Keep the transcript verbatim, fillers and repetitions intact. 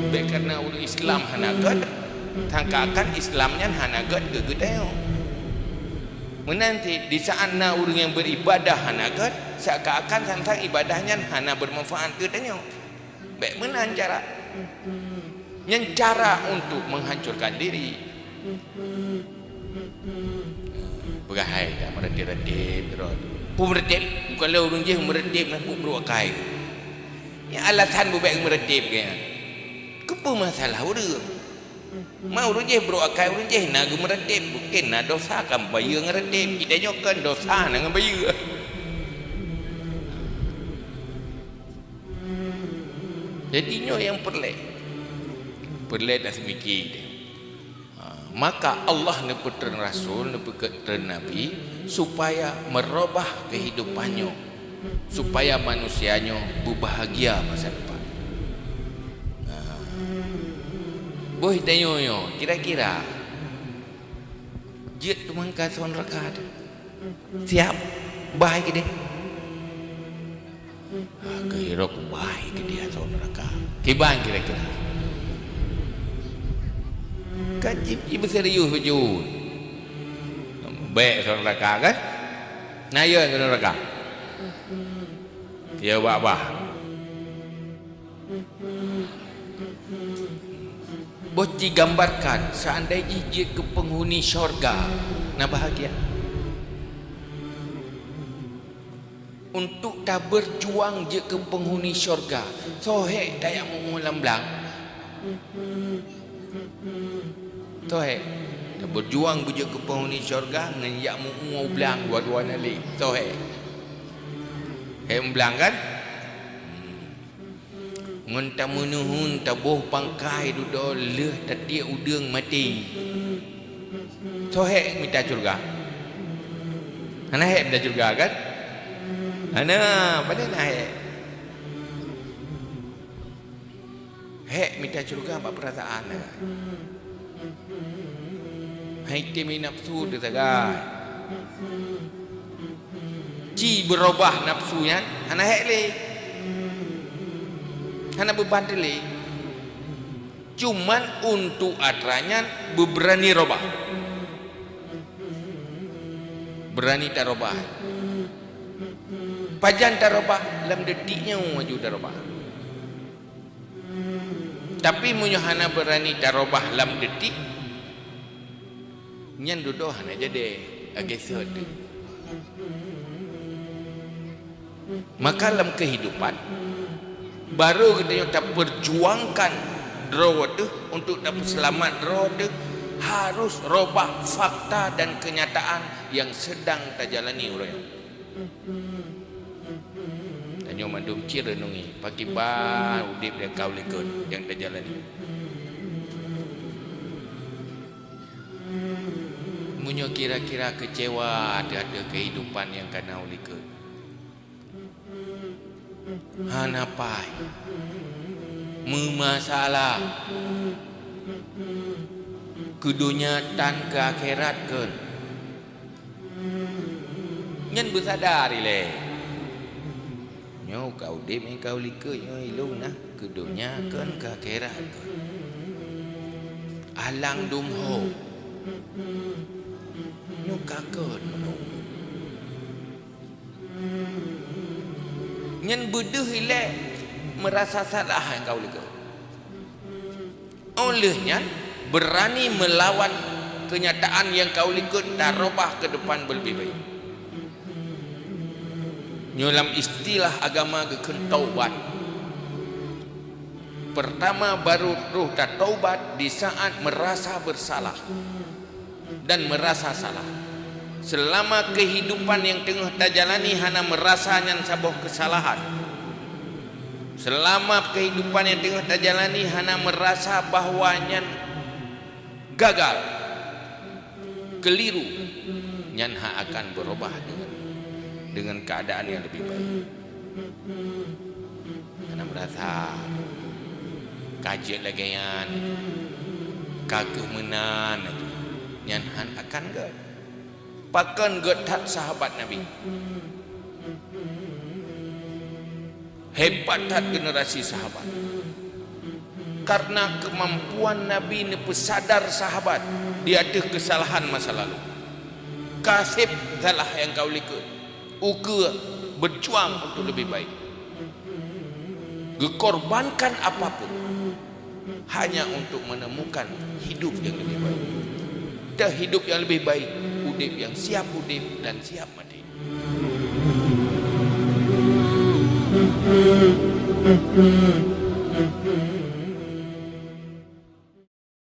Bék kareuna ureuëng Islam hana gét, seakan-akan Islam nyan hana gét keu geutanyoe. Meunan cit, di saát na ureuëng nyang beuribadah hana gét, seakan-akan sang-sang ibadah nyan hana beumanfaat keu tanyoe. Bék meunan cara. Nyan cara untuk menghancurkan diri. Peugah hai dak meuratéb-ratéb droe. Peue meuratéb? Bukon lé ureuëng jih meuratéb na keuh brok akai. Nyan alasan beubék meuratéb keu nyan. Keupeue masalah ureuëng? Ma ureuëng jih brok akai, ureuëng jih na geumeuratéb, mungken na dosa ka bayeue ngeuratéb. Geutanyoe kon dosa na ngon bayeue. Jadi nyoe nyang peureulée. Peureulée taseumiké. Ha, maka Allah neupeutrön rasul, neupeutrön nabi supaya meurubah keuhidupan nyoe, supaya manusia nyoe beubahgia masa depan. Ha. Boh tanyoe nyoe, kira-kira jeuet teuma keu asoe neuraka teuh? Siap? Bah hai keudeh? Ha, keuhirok bah hai keudeh asoe neuraka. Kiban kira-kira? Kan cit-cit beuserius beujeuet. Bék asoe neuraka kan? Na yö keu neuraka? Yö bah-bah. Boh jigambarkan, seandai jih jeuet keu peunghuni syurga, na bahagia. Untuk tabeujuang jeuet keu peunghuni syurga, soe hék tajak meu-umu lam blang? Soe hék? Tabeujuang beujeuet keu peunghuni syurga ngon jak meu-umu blang dua-dua na lé. Soe hék? Hék meu blang kan? Ngon tameunuhun taboh pangkai dudoe lheueh tatiek udeueng maté. Soe hék mita syeuruga? Hana hék mita syeuruga kan? Hana, pane na hék. Hék mita syeuruga bak peurasaan kan? Hai timi nafsu teusagai. Ci beurubah nafsu nyan, hana hék lé. Hana beuban lé. Cuman untuk atra nyan beubeurani rubah. Beurani tarubah. Pajan tarubah, lam detik nyoe aju tarubah. Tapi meunyoe hana beurani tarubah lam detik, nyan dudoe hana jadi, lagée sot teuh. Maka lam kehidupan, barô geutanyoe tapeujuangkan droe teuh untuk tapeuseulamat droe teuh, harus robah fakta dan kenyataan yang sedang tajalani uroe nyoe. Tanyoe mandum cit reunungi, pakriban udeb nyang ka u likot nyang tajalani. Meunyoe kira-kira keucewa ateueh-ateueh keuhidupan nyang ka na u likot, hana paih, meumasalah, keu donya tan keu akhirat kon. Nyan beusada ilée. Nyoe ka udeb nyang ka u likot nyoe ilôn na keu donya kon keu akhirat kon. Alang dum ho. Nyoe ka kon meunoe. Nyan beudeuh ilée meurasa salah nyang ka u likot. Óh lheueh nyan, beurani meulawan keunyataan nyang ka u likot tarubah keu depan beuleubeh bayeue. Nyoe lam istilah agama geukheun taubat. Peurtama barô troh tataubat disaát meurasa beursalah dan meurasa salah. Seulama keuhidupan nyang teungoh tajalani hana meurasa nyan saboh keusalahan. Seulama keuhidupan nyang teungoh tajalani hana meurasa bahwa nyan gagal, keuliru, nyan hana akan beurubah deungon, deungon keuadaan nyang leubeh baik. Hana meurasa ka jeuet lagée nyan, ka kheueh meunan, nyan hana akan gét. Pakon gét that sahabat Nabi? Hebat that generasi sahabat. Karena kemampuan Nabi neupeusadar sahabat di ateueh keusalahan masa lalu. Ka seb salah nyang ka u likot, ukeue, berjuang untuk lebih baik. Geukorbankan apapun hanya untuk menemukan hidup yang lebih baik. Dan hidup yang lebih baik, udeb nyang siap udeb dan siap maté.